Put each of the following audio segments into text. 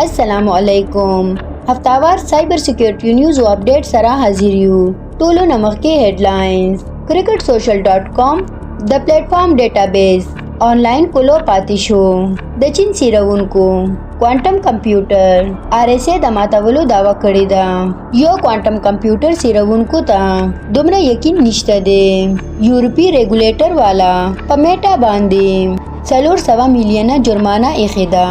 السلام علیکم. هفتهوار سایبر سکیورټي نیوز او اپډیټ سره حاضر یو. ټولو نه مخکې هیډلاینز. cricketsocial.com د پلیټ فارم ډیټابیس آنلاین کولو پاتې شو. د چین څیړونکو کوانټم کمپیوټر آر ایس ای د ماتولو دعوه کړې ده. یو کوانټم کمپیوټر څیړونکو ته دومره یقین نشته دی. یورپي ریګولیټر والا په میټا باندې 400 میلیونه جرمانه ایښې ده.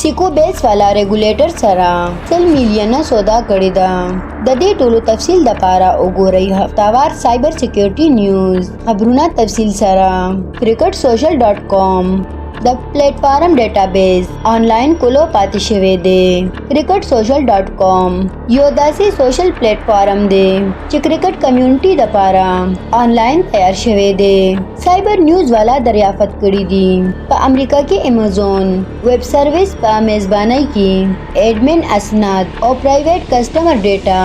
سیکو بیس والا ریګولیټر سره 100 میلیونه سودا کړې ده. د دې ټولو تفصیل د پاره وګورئ هفتهوار سایبر سکیورټي نیوز خبرونه تفصیل سره. cricketsocial.com د پلیټ فارم ډیټابیس آنلاین کولو پاتې شوی دی. cricketsocial.com یو داسې سوشل پلیټ فارم دی چې کرکټ کمیونټي د پاره آنلاین تیار شوی دی. سایبر نیوز والا دریافت کړی دی په امریکا کې امیزون ویب سروس په میزبانۍ کې اډمن اسناد او پرایویټ کسټمر ډیټا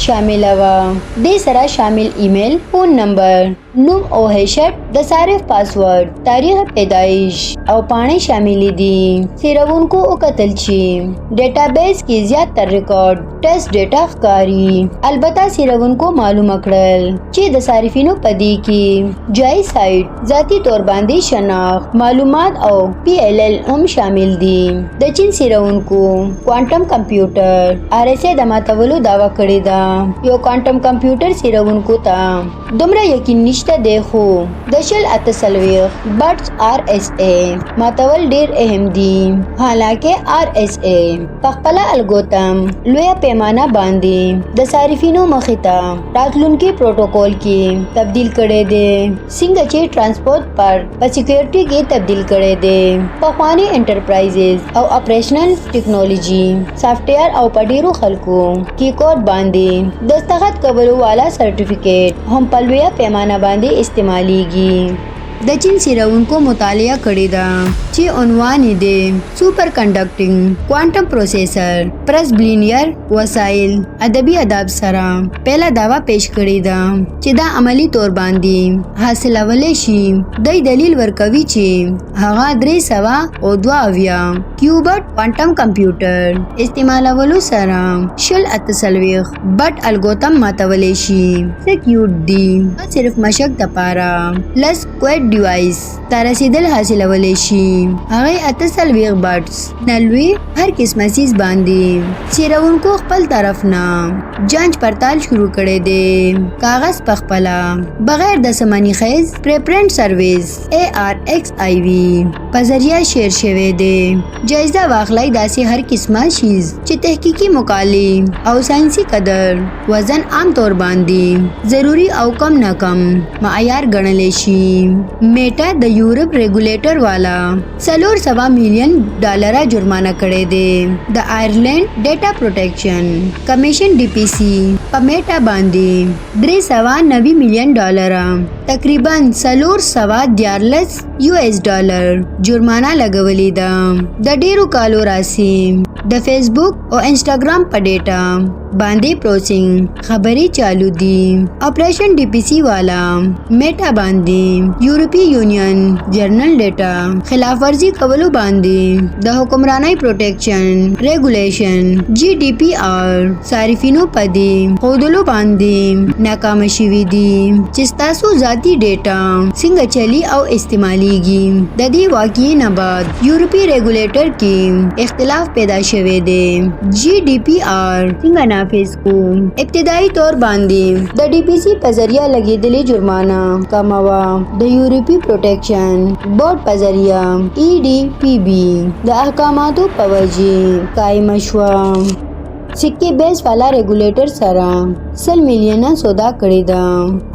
شامله وه. دې سره شامل ایمیل، فون نمبر، نوم او هشټ، د صارف پاسورډ، تاریخ پیدایش او پاڼې شاملې دي. څیړونکو وکتل چې ډیټابیس کې زیات تر ریکارډ ټیسټ ډیټا ښکاري. البته څیړونکو معلومه کړل چې د صارفینو په دې کې جای سایټ، ذاتي طور باندې شناخت معلومات او پی ایل ایل هم شامل دي. د چین څیړونکو کوانټم کمپیوټر آر ایس ای د ماتولو دعوه کړې ده. یو کوانټم کمپیوټر څیړونکو ته دومره یقین نشته دی، خو د 2048 بټس آر ایس ای ماتول ډیر اهم دي. حالانکه آر ایس ای په خپله الګوتم لویه پیمانه باندې د صارفینو مخې ته راتلونکي پروټوکول کې تبدیل کړی دی، څنګه چې ترانسپورت پر په سکیورټي کې تبدیل کړی دی. پخواني انټرپرایزز او اپریشنل ټکنالوژي سافټویر او په ډیرو خلکو کې کوډ باندې دستخط کولو والا سرټیفیکیټ هم په لویه پیمانه باندې استعمالیږي. د چین څیړونکو مطالعه کړې ده چې عنوان یې دی سوپر کنډکټینګ کوانټم پروسیسر پرس بلینیر وسایل ادبي اداب سره پهله دعوه پیش کړې ده چې دا عملي طور باندې حاصلولی شي. دی دلیل ورکوي چې هغه 372 کیوبټ کوانټم کمپیوټر استعمالولو سره 2048 بټ الګوتم ماتولی شي. څه کیوټ دي، صرف مشق دپاره 10 کویټ ډیوایس ته رسېدل حاصلولی شي. هغې 48 بټس نه لوی هر قسمه څیز باندې څیړونکو خپل طرف نه جانچ پړتال شروع کړی دی. کاغذ په خپله بغیر د سمني خیز پریپرنټ سرویس ای آر ایکس آی وی په ذریعه شیر شوی دی. جایزه واخلئ داسې هر قسمه شیز چې تحقیقي مقالې او ساینسي قدر وزن عام طور باندې ضروري او کم نه کم معیار ګڼلی شي. میټا د یورپ ریګولیټر والا 400 میلیون ډالره جرمانه کړی دی. د آیرلینډ ډیټا پروټیکشن کمیشن ډي پي سي په میټا باندې 390 میلیون ډالره، تقریبا 413 یو ایس ډالر جرمانه لګولې ده. د ډیرو کالو راسي د فیسبوک او انسټاګرام په ډیټا باندې پروسینګ خبرې چالو دي. اپریشن ډي پي سي والا میټا باندې یورپي یونین جرنل ډیټا خلاف ورزي کولو باندې د حکمرانۍ پروټیکشن ریګولیشن جی ډي پي آر صارفینو په دې ښودلو باندې ناکامه شوي دي چې ستاسو ذاتي ډیټا څنګه چلی او استعمالیږي. د دې واقعې نه بعد یورپي ریګولیټر کې اختلاف پیدا شوی دی. جی ډي پي آر څنګه نافذ کو؟ ابتدایي طور باندې د ډي پي سي په ذریعه لګېدلې جرمانه کمه وه. د یورپي پروټیکشن بورډ په ذریعه ای ډي پي بي د احکاماتو په وجې قایمه شوه. سکې بیس والا ریګولیټر سره 100 میلیونه سودا کړې ده.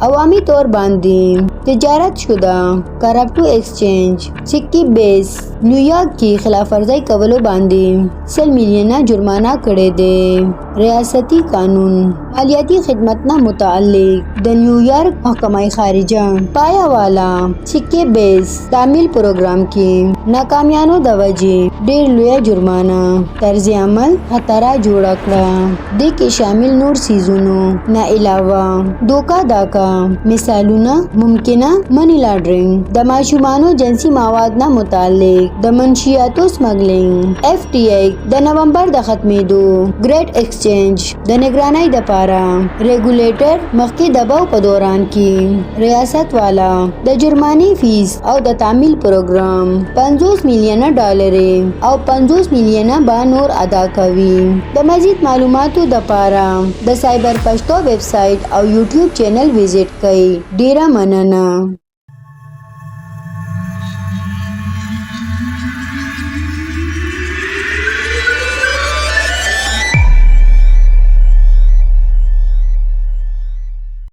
عوامي طور باندې تجارت شده کرپټو ایکسچینج سکې بیس نیویارک کې خلاف ورزۍ کولو باندې 100 میلیونه جرمانه کړې دی. ریاستي قانون مالیاتي خدمت نه متعلق د نیویارک محکمه خارجه پایا والا سکې بیس تعمیل پروګرام کې ناکامیانو د وجې ډیر لویه جرمانه طرز عمل خطره جوړه کړه. دې کې شامل نور څیزونو نه علاوه دوکا داکا مثالونه ممکنه منی لانډرینګ، د ماشومانو جنسي مواد نه متعلق د منشیاتو سمګلینګ، ایف ټي ای د نومبر د ختمېدو، ګریټ ایکسچینج د نګرانۍ دپاره ریګولیټر مخکې دباو په دوران کې، ریاست والا د جرمانې فیس او د تعمیل پروګرام 50 میلیونه ډالرې او 50 میلیونه به نور ادا کوي. د مزید معلوماتو دپاره د سایبر پښتو ویب سایټ او یوټیوب چینل وزټ کړئ. ډیره مننه.